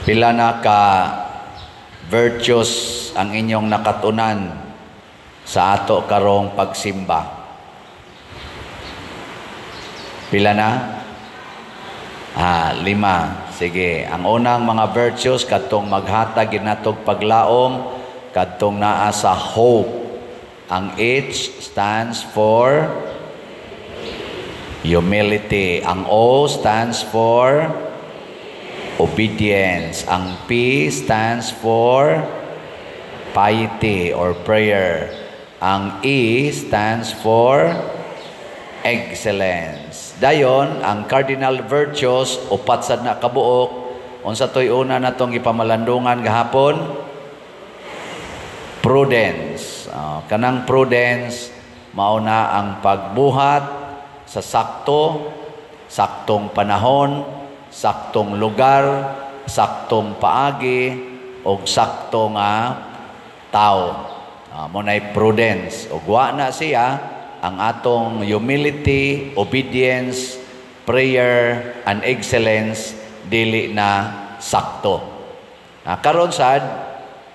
Pila na ka virtues ang inyong nakatunan sa ato karong pagsimba? Pila na? Ah, lima. Sige. Ang unang mga virtues kadtong maghatag natog paglaom, kadtong naa sa hope. Ang H stands for humility. Ang O stands for obedience. Ang P stands for piety or prayer. Ang E stands for excellence. Dayon, ang cardinal virtues, upat sad na kabuok. Unsa to'y una natong gipamalandungan gahapon? Prudence. Kanang prudence, mao na ang pagbuhat sa sakto, saktong panahon, saktong lugar, saktong paagi, og sakto nga tao. Mao na'y prudence. Ug wa na siya ang atong humility, obedience, prayer, and excellence dili na sakto. Karon sad,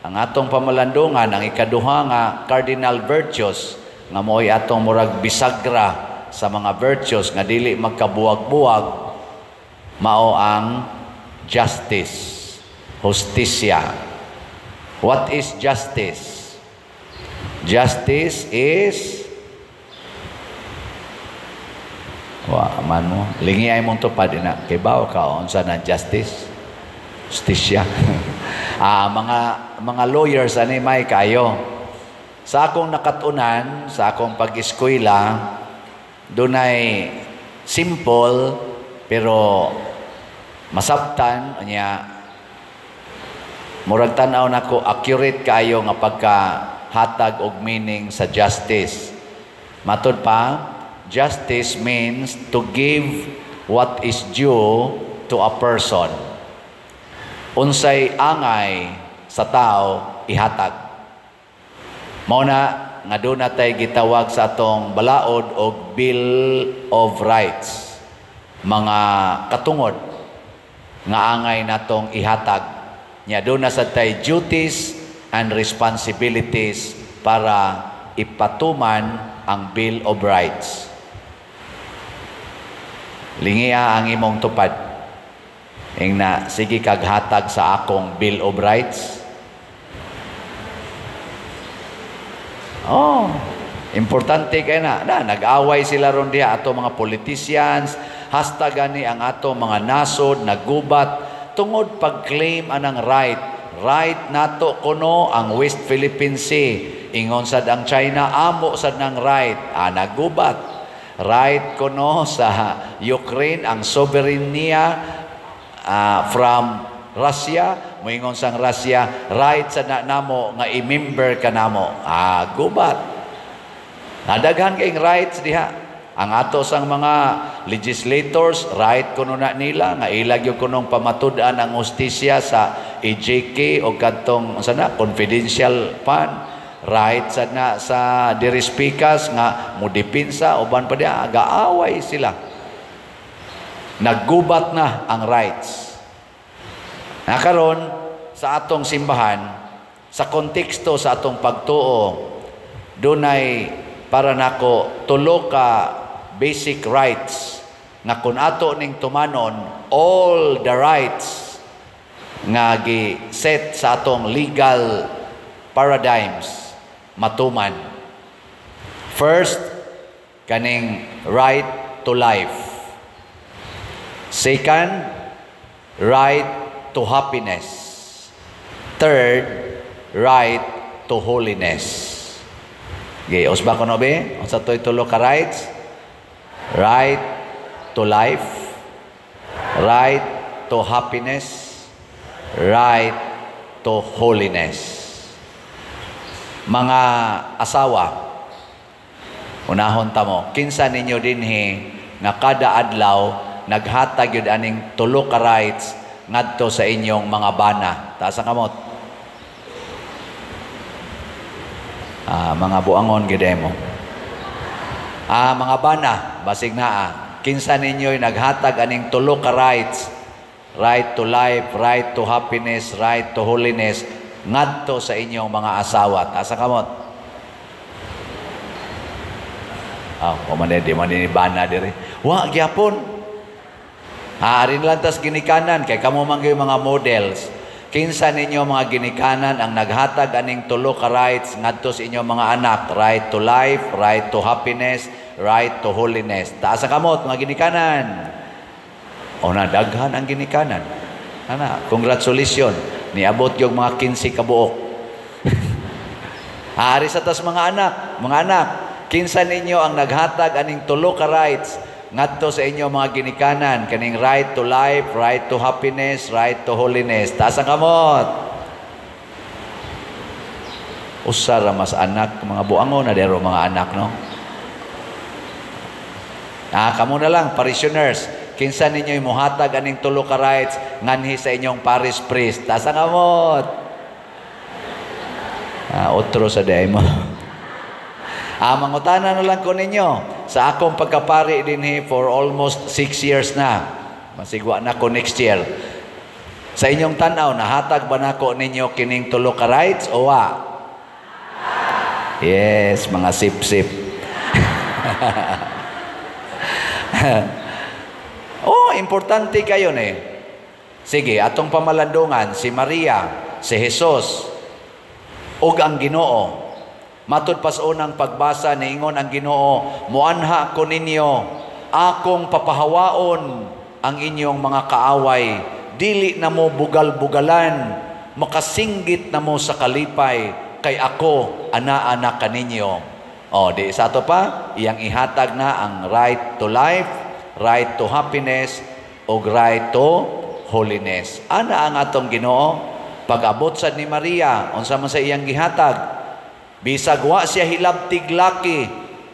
ang atong pamalandungan, ang ikaduha nga cardinal virtues nga mo'y atong murag bisagra sa mga virtues nga dili magkabuwag-buwag, mao ang justice, hustisya. What is justice? Justice is, wa man mo lingi ay mong tupad ina kay bawo ka unsa na justice, hustisya. Mga lawyers ani may kayo. Sa akong nakatunan sa akong pag-eskwela, dunay simple pero masabtan niya, murag tan-aw nako accurate kayo nga pagkahatag og meaning sa justice. Matud pa, justice means to give what is due to a person. Unsay angay sa tao, ihatag. Mao na nga doon natay gitawag sa atong balaod og Bill of Rights. Mga katungod nga angay natong ihatag. Nya doon na sa tay duties and responsibilities para ipatuman ang Bill of Rights. Lingia ang imong tupad. Ingna, sige kag hatag sa akong Bill of Rights. Oh, importante kay na. Na nag-away sila ron diha ato mga politicians, hasta gani ang ato mga nasod naggubat tungod pag-claim anang right. Right nato kuno ang West Philippine Sea. Ingon sad ang China, amo sad nang right. Ah, naggubat. Right kuno sa Ukraine ang sovereign niya from Russia, moingon sang Russia, right sa na namo nga i-member ka namo. Ah, gubat. Nadaghan kayong rights diha. Ang ato sang mga legislators, right kuno na nila nga ilag yung kunong pamatud-an ang hustisya sa EJK o kadtong sa na confidential fund. Right sa na sa diri speakers nga modepinsa uban pa diha, gaaway sila. Naggubat na ang rights. Nakaron sa atong simbahan, sa konteksto sa atong pagtuo, dunay para nako tulo ka basic rights nga kun ato ning tumanon, all the rights nga gi-set sa atong legal paradigms matuman. First, kaning right to life. Second, right to happiness. Third, right to holiness. Okay, usba ko no be? Unsa to'y tulo ka rights? Right to life, right to happiness, right to holiness. Mga asawa, unahon ta mo, kinsa ninyo dinhi nga kada adlaw naghatag yun aning tulo ka rights ngadto sa inyong mga bana? Taas ang kamot. Mga buangon gid mo. Mga bana, basig naa. Kinsa ninyo'y naghatag aning tulo ka rights Right to life, right to happiness, right to holiness ngadto sa inyong mga asawa. Taas ang kamot. Ah, oh, man di man ni bana diri. Wa gyapon. Aarin lang tas ginikanan kay kamo man gyud mga models. Kinsa ninyo mga ginikanan ang naghatag aning tulo ka rights ngadto sa inyong mga anak? Right to life, right to happiness, right to holiness. Taas ang kamot, mga ginikanan. O na, daghan ang ginikanan. Ana, congratulations. Niabot yung mga 15 kabuok. Ari sa tas mga anak, mga anak, kinsa ninyo ang naghatag aning tulo ka rights ngadto sa inyo mga ginikanan, kaning right to life, right to happiness, right to holiness? Taas ang kamot. Usa ra mas anak, mga buango na dero mga anak, no? Ah, kamo na lang, parishioners. Kinsa ninyo muhatag aning tulo ka rights nganhi sa inyong parish priest? Taas ang kamot. Ah, otro sa day mo. Ah, mangutana na lang ko ninyo. Sa akong pagkapari dinhi for almost 6 years na. Masigwa na ko next year. Sa inyong tanaw, nahatag ba nako ninyo kining tulo ka rights o wa? Yes, mga sip-sip. Oh, importante kayo ni. Sige, atong pamalandungan, si Maria, si Jesus, ug ang Ginoo. Matud pas unang pagbasa, niingon ang Ginoo, "Muanha ko ninyo, akong papahawaon ang inyong mga kaaway, dili na mo bugal-bugalan, makasinggit na mo sa kalipay, kay ako anaa na kaninyo." O, di sa ato pa, iyang ihatag na ang right to life, right to happiness, ug right to holiness. Ana ang atong Ginoo. Pag-abot sad ni Maria, unsa man sa iyang gihatag? Bisag wa siya hilabtig laki,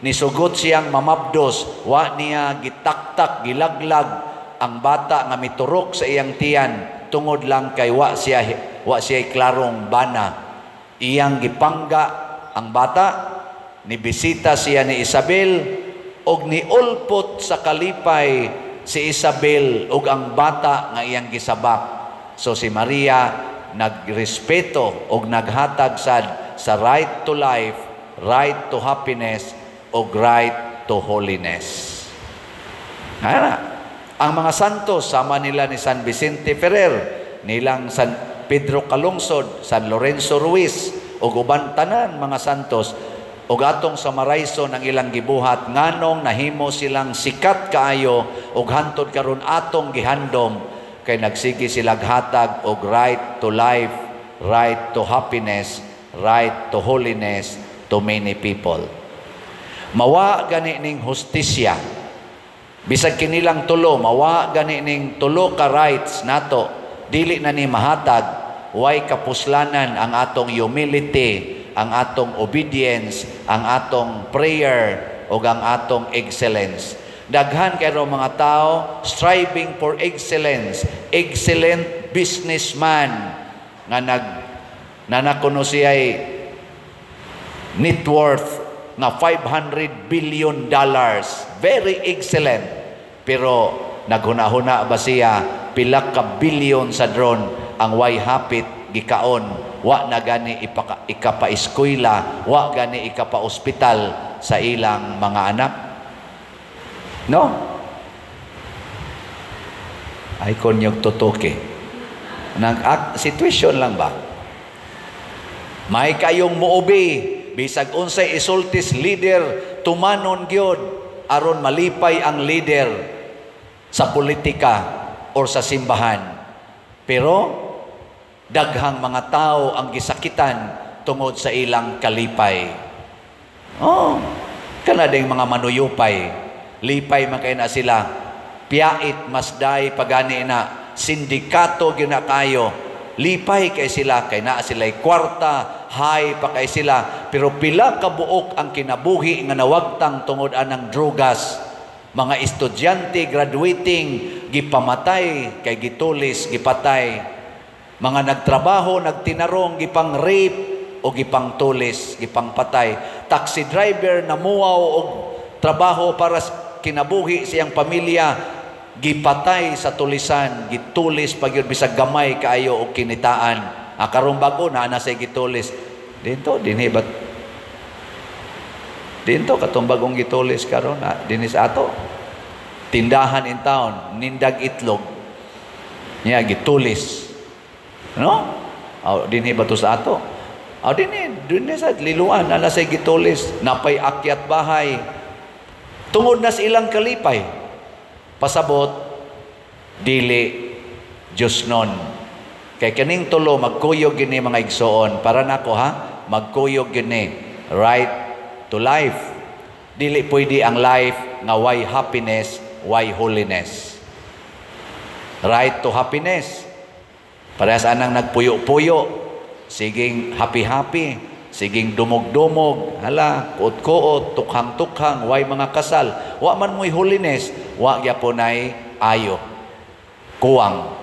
nisugot siyang mamabdos, wa niya gitaktak, gilaglag ang bata nga miturok sa iyang tiyan tungod lang kay wa siya klarong bana. Iyang gipangga ang bata, nibisita siya ni Isabel og niulpot sa kalipay si Isabel ug ang bata nga iyang gisabak. So si Maria nagrespeto og naghatag sad sa right to life, right to happiness, ug right to holiness. Ana, ang mga santos sama nila ni San Vicente Ferrer, nilang San Pedro Calungsod, San Lorenzo Ruiz, ug uban tanan mga santos, ug atong samarayson ang ilang gibuhat, nganong nahimo silang sikat kaayo ug hantod karon atong gihandom, kay nagsige sila hatag og right to life, right to happiness, right to holiness to many people. Mawa gani ning hustisya. Bisag kinilang tulo, mawa gani ning tulo ka rights nato, dili na ni mahatag, way kapuslanan ang atong humility, ang atong obedience, ang atong prayer, ug ang atong excellence. Daghan kay mga tao striving for excellence, excellent businessman nga nag nanakuno siya'y net worth nga $500 billion. Very excellent. Pero naghuna-huna ba siya pila ka billion sa drone ang way hapit gikaon, wa na gani ikapa-eskwela, wa gani ikapa-ospital sa ilang mga anak? No? Ay konyog tutuki. Nang situation lang ba? May kayong muubi, bisag unsay isultis leader, tumanon gyud aron malipay ang leader sa politika or sa simbahan. Pero daghang mga tao ang gisakitan tungod sa ilang kalipay. Oh, kana ding mga manuyupay. Lipay man kay na sila. Piait mas day pagani na sindikato gyud na kayo. Lipay kay sila kay naa sila'y kwarta, high pa kay sila, pero pila ka buok ang kinabuhi nga nawagtang tungod anang drogas. Mga estudyante graduating gipamatay kay gitulis, gipatay. Mga nagtrabaho, nagtinarong, gipang rape o gipang tulis, gipang patay. Taxi driver namuaw og trabaho para kinabuhi siyang pamilya, Gipatay sa tulisan, gitulis pag yun bisag gamay kaayo og kinitaan. Ah, karon bago naa na say gitulis. Dinto dinhi bat dinto katong bagong gitulis karon na dinhi sa ato. Tindahan in town, nindag itlog. Niya gitulis. No? Oh, dinhi ba to sa ato? Oh, dinhi, dinhi sa Liloan na say gitulis, napay akyat bahay. Tungod na sa ilang kalipay. Pasabot, dili Diyos nun. Kay kaning tulo magkuyog gini, mga igsoon. Para nako ha, magkuyog gini. Right to life. Dili pwede ang life nga way happiness, way holiness. Right to happiness. Parehas anang nagpuyo-puyo, siging happy-happy, siging dumog-dumog, hala, kuot-kuot, tukhang-tukhang, way mga kasal. Wa man mo'y holiness, wa gyapon ay ayo. Kuwang.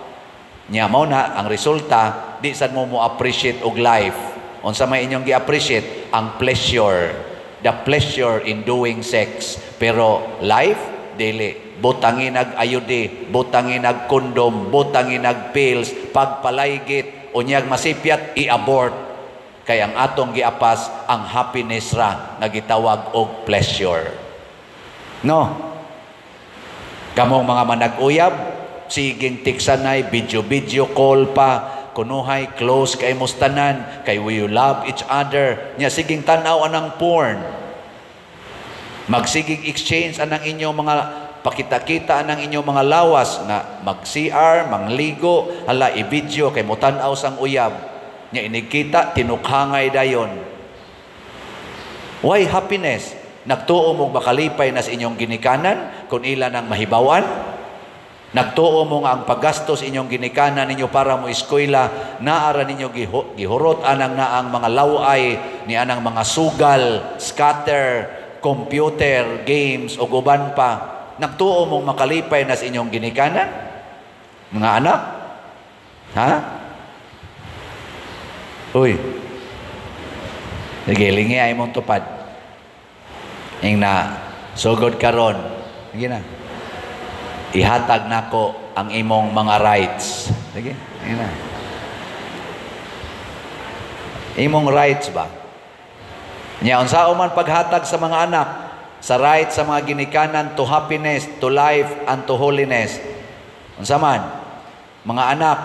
Nya mao na ang resulta, di sad mo mo appreciate og life. Unsa may inyong gi-appreciate? Ang pleasure. The pleasure in doing sex. Pero life, dili. Butangin nag IUD, butangin nag condom, butangin nag pills, pagpalaygit, unyag masipyat, i-abort. Kay ang atong giapas ang happiness ra nga gitawag og pleasure. No? Kamong mga manag-uyab, siging tiksanay, video-video call pa, kunuhay, close kay mustanan, kay we love each other. Nya siging tan-aw anang porn. Magsiging exchange anang inyong mga pakita-kita anang inyong mga lawas nga mag-CR, mangligo, hala i-video kay motan-aw sang uyab. Nya inigkita tinukhangay dayon. Why happiness? Nagtuo mo makalipay na sa inyong ginikanan kung ila nang mahibawan? Nagtuo mo nga ang paggastos inyong ginikanan ninyo para mo eskwela, naara ninyo gihurot anang naang mga laway ni anang mga sugal, scatter, computer, games o uban pa. Nagtuo mong makalipay na sa inyong ginikanan? Mga anak? Ha? Uy. Sige, lingi ay mong tupad. Ing na, sugod karon. Sige na. Ihatag nako ang imong mga rights. Sige, sige na. Imong rights ba? Nya unsa man paghatag sa mga anak sa right sa mga ginikanan to happiness, to life, and to holiness? Unsa man? Mga anak,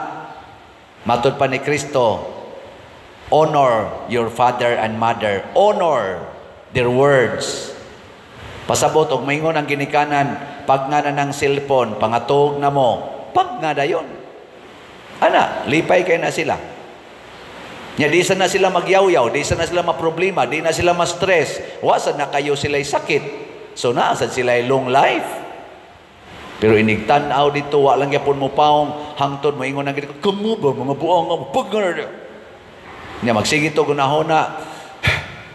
matud pa ni Kristo, honor your father and mother. Honor their words. Pasabot og maingon ang ginikanan, pag nga na ng cellphone, pangatog na mo, pag nga dayon. Ana, lipay kay na sila. Nya di sa na sila magyawyaw, di sa na sila maproblema, di na sila ma-stress. Wa sa na kayo sila'y sakit. So naa sad sila long life. Pero inig tan-aw dito, wa lang gyapon mo paong hangtod mo ingon ang ginikanan, "Kamo ba mga buang nga pag nga na." Nya magsige to gunahona,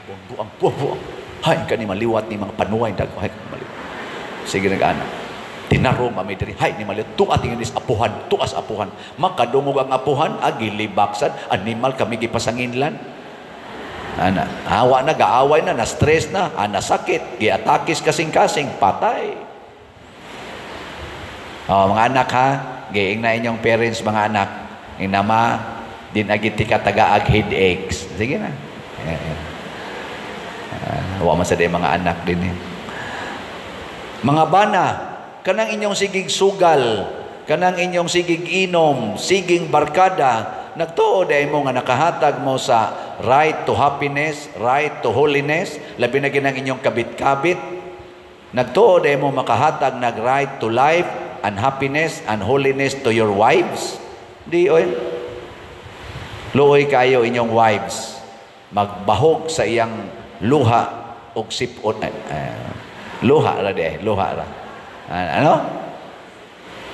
"Buang buang buang buang. Hay kani maliwat ni mga panuway dago, hay kani maliwat." Sige nag-ana. Tinarong mami diri, hay ni maliwat tuat tingin is apuhan, tuas apuhan. Makadungog ang apuhan, agi libaksad, animal kami gipasanginlan. Ana, awa na gaaway na, na stress na, ana sakit, giatakis kasing-kasing, patay. Oh, mga anak ha, giing na inyong parents, mga anak. Inama, din agiti ka tagaag headaches. Sige na. Wa man sa di mga anak din eh. Mga bana, kanang inyong sigig sugal, kanang inyong sigig inom, siging barkada, nagtuo dahil mo nga nakahatag mo sa right to happiness, right to holiness, labi na ginang inyong kabit-kabit, nagtuo dahil mo makahatag nag right to life and happiness and holiness to your wives? Di, oy. Luoy kayo inyong wives. Magbahog sa iyang luha og sipon. Luha ra di, luha ra. Ano?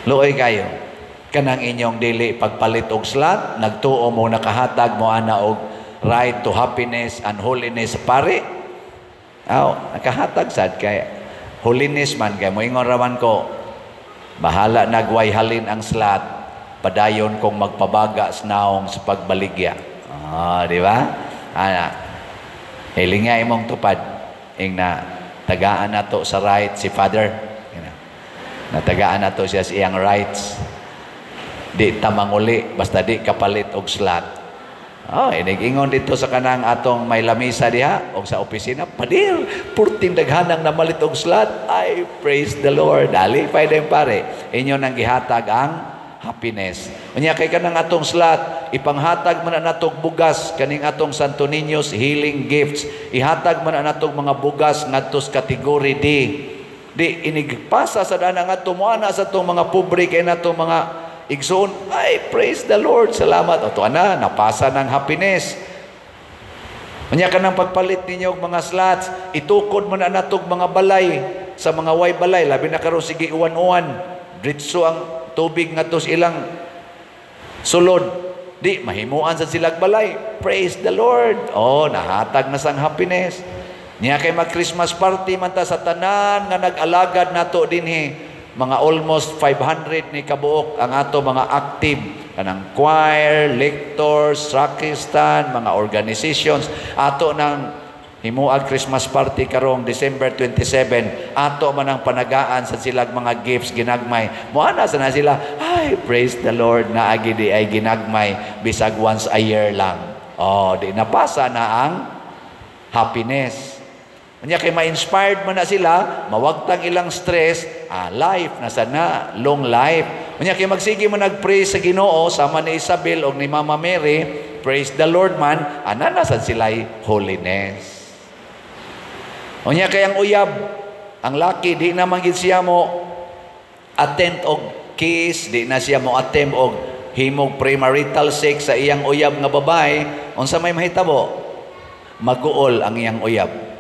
Luoy kayo. Kanang inyong dili pagpalit og slut, nagtuo mo nakahatag mo ana og right to happiness and holiness pare. Aw, nakahatag sad kay holiness man kay moingon ra man ko, bahala nagway halin ang slut, padayon kong magpabaga sa naong sa pagbaligya. Ah, di ba? Ana. Hilinga imong tupad ing na tagaan nato sa right si Father. Natagaan nato siya sa iyang rights. Di ta manguli basta di kapalit og slot. Oh, inig-ingon dito sa kanang atong may lamisa diha og sa opisina, "Padir, purting daghanang namalit og slot." Ay, praise the Lord. Dali pa din, pare. Inyo nang gihatag ang happiness. Unya kay kanang atong slot, ipanghatag man na natog bugas kaning atong Santo Niño's Healing Gifts. Ihatag man na natog mga bugas ngadto sa category D. Di inigpasa sa dana ngadto mo ana sa atong mga pobre kay nato mga igsoon. Ay, praise the Lord. Salamat. O, na, napasa ng happiness. Unya ka nang pagpalit ninyo og mga slots, itukod mo na natog mga balay sa mga way balay, labi na karon sige uwan-uwan, dritso ang tubig ngadto sa ilang sulod. Di mahimuan sa silag balay. Praise the Lord. Oh, nahatag na sang happiness. Niya kay mag Christmas party man ta sa tanan nga nag-alagad nato dinhi, mga almost 500 ni kabuok ang ato mga active kanang choir, lectors, sacristan, mga organizations. Ato nang himuag Christmas party karong December 27. Ato man ang panagaan sa silag mga gifts ginagmay. Moana sa na sila, "Ay, praise the Lord, naagi di ay ginagmay bisag once a year lang." Oh, di napasa na ang happiness. Unya kay ma-inspired man na sila, mawagtang ilang stress, life na sana, long life. Unya kay magsige mo nag-praise sa Ginoo sama ni Isabel og ni Mama Mary, praise the Lord man, ana na sad sila'y holiness. Unya kay ang uyab, ang laki, di na man gid siya mo attempt og kiss, di na siya mo attempt og himog premarital sex sa iyang uyab nga babae, unsa may mahitabo? Maguol ang iyang uyab.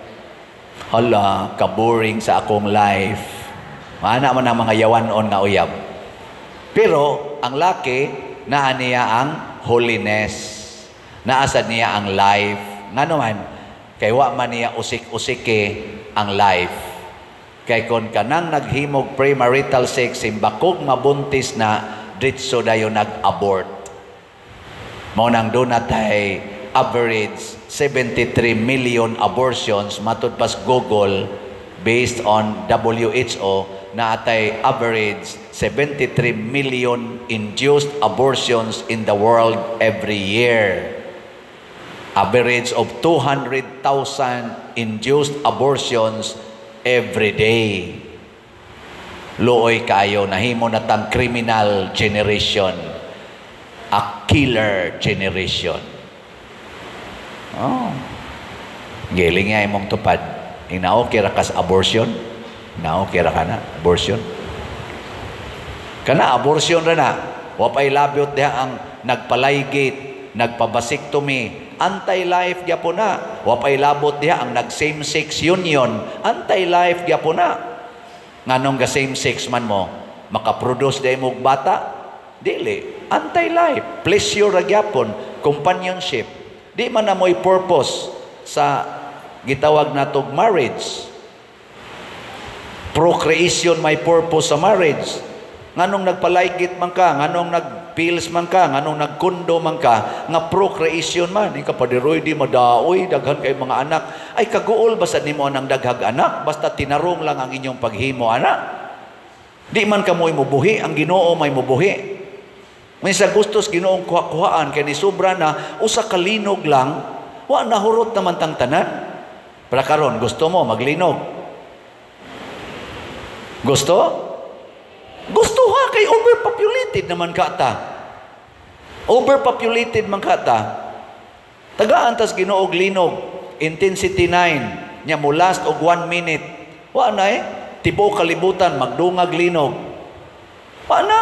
"Hala, ka-boring sa akong life." Maana man ang mga yawanon nga uyab. Pero ang laki, naa niya ang holiness. Naasad niya ang life. Ngano man, kay wa man niya usik-usike ang life. Kay kon kanang naghimog premarital sex, simbakog mabuntis na, dritso dayon nag-abort. Mao nang doon natay average 73 million abortions matud pas Google, based on WHO, na atay average 73 million induced abortions in the world every year. Average of 200,000 induced abortions every day. Luoy kayo, nahimo na tang criminal generation. A killer generation. Oh. Giling nga imong tupad. Ina, okay ra kas abortion? Na okay ra ka na abortion? Kana abortion ra na. Wa pay labyot diha ang nagpalaygate, nagpa-vasectomy, anti-life gyapon na. Wa pay labot diha ang nag same-sex union, anti-life gyapon na. Nganong ga same-sex man mo, makaproduce di mo bata? Dili. Anti-life, pleasure ra gyapon, companionship. Di man na mo'y purpose sa gitawag natog marriage. Procreation may purpose sa marriage. Nganong nagpalaygit man ka, nganong nagpills man ka, nganong nagkundo man ka, nga procreation man. Ika padiroy di madaoy, daghan kay mga anak. Ay, kaguol basta nimo ang daghag anak, basta tinarong lang ang inyong paghimo anak. Di man kamoy mubuhi, ang Ginoo may mubuhi. May sa gustos Ginoong kuha-kuhaan kay ni sobra na usa ka linog lang, wa nahurot naman tang tanan. Para karon gusto mo maglinog? Gusto? Gusto ha, kay overpopulated naman ka ta. Overpopulated man ka ta. Tagaan tas Ginoo og linog, intensity 9, nya mo last og 1 minute. Wa na eh. Tibuok kalibutan magdungag linog. Wa na.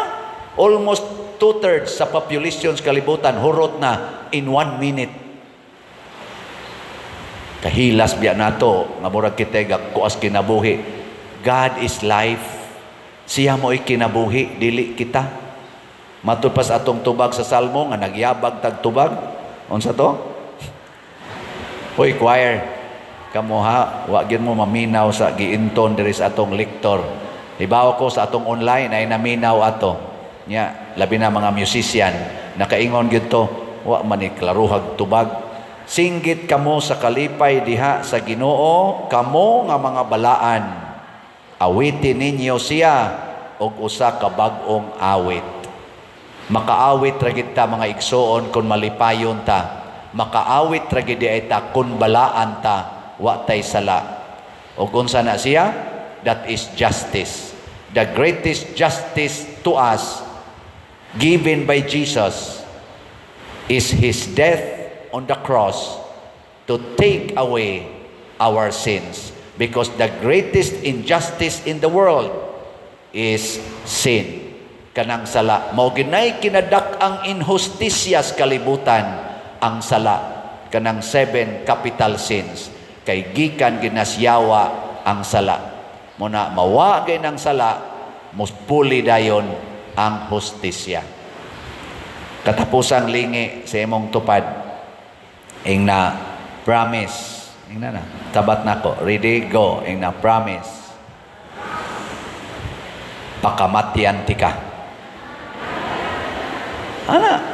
Almost 2/3 sa population sa kalibutan hurot na in 1 minute. Kahilas biya nato nga murag kita kuas kinabuhi. God is life. Siya mo'y kinabuhi, dili kita. Matud pas atong tubag sa Salmo nga nagyabag tag tubag. Unsa to? Hoy choir, kamo ha, wa gyud mo maminaw sa giinton diri sa atong lektor. Hibaw ko sa atong online ay naminaw ato. Nya, labi na mga musician, nakaingon gyud to, wa man ni klaruhag tubag. Singgit kamo sa kalipay diha sa Ginoo, kamo nga mga balaan. Awitin ninyo siya, og usa ka bag-ong awit. Makaawit ra gid ta, mga igsoon, kung malipayon ta. Makaawit ra gid ay ta kung balaan ta, wa tay sala. Og unsa na siya? That is justice. The greatest justice to us given by Jesus is His death on the cross to take away our sins. Because the greatest injustice in the world is sin. Kanang sala. Mao ginay kinadak-ang inhustisya sa kalibutan ang sala. Kanang seven capital sins. Kay gikan ginasyawa ang sala. Muna mawa gay ng sala, muspuli dayon ang hustisya. Katapusang lingi sa imong tupad, ing na "promise." Ing na na. Tabat nako. Ready, go. Ing na "promise." Pakamatyan tika. Ana.